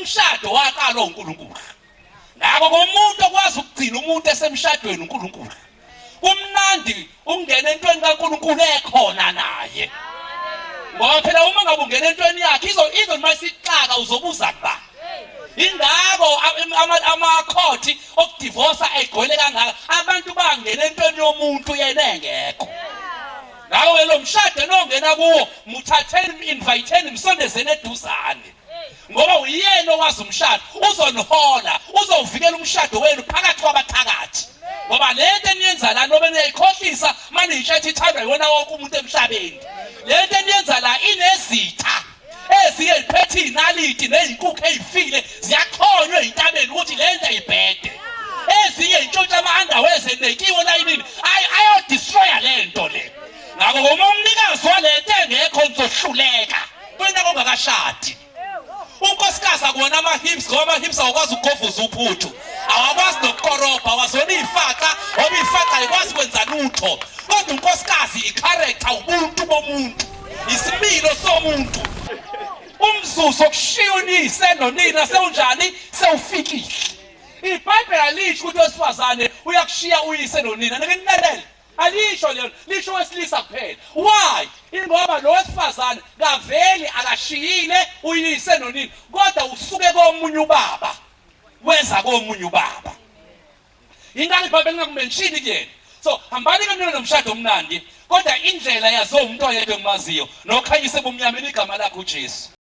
Umshado waqalwa uNkulunkulu. Ngakho komuntu okwazi ukugcina umuntu esemshadweni uNkulunkulu. Kumnandi ukungena entweni kaNkulunkulu ekhona naye. Ngoba phela uma ngabe ungena entweni yakhe izo izo noma isixaka uzobuza kuba. Ingakho amakhothi okudivosa egcwele kangaka abantu bangena entweni yomuntu yena engekho. Ngakho-ke lo mshado enongena kuwo muthatheni invayitheni msondezeni eduzane. Ngoba uyena owazi umshado, uzonihola, uzowuvikela umshado wenu phakathi kwabathakathi. Ngoba le nto eniyenza la nobe niyayikhohlisa maniyitsho ethi ithandwa yiwona wonke umuntu emhlabeni. Le nto eniyenza la inezitha eziye ziphethe iy'naliti ney'nkukhu ey'file ziyaxhonywa ey'ntabeni ukuthi le nto ayibhede. Ezinye y'ntshontsha ama-underwear zenekiwe elayinini ayodestroya le nto le. Ngakho uma umnikazi wale nto engekho nizohluleka. Wena ongakashadi. Unkosikazi akuwona ama-hips ngoba ama-hips awakwazi ukugovuza uphuthu, awakwazi nokukorobha, awazona iy'faca ngoba iy'faca ayikwazi kwenza lutho. Kodwa unkosikazi i-character, ubuntu bomuntu, isimilo somuntu. Umzuzu okushiya unise nonina sewunjani? Sewufikile. IBhayibheli alisho ukuthi owesifazane uyakushiya uyise nonina. Nike nilalele. Alisho lelo, lisho wesilisa kuphela. Why? Ingoba lo wesifazane kaveli akashiyile uyise nonina, kodwa usuke komunye ubaba weza komunye ubaba. Ingane iBhayibheli lingakumenshini kuyena. So hambani ke nina nomshado omnandi, kodwa indlela yaziwa umuntu oyedwa engimaziyo nokhanyise ebumnyameni igama lakhe uJesu.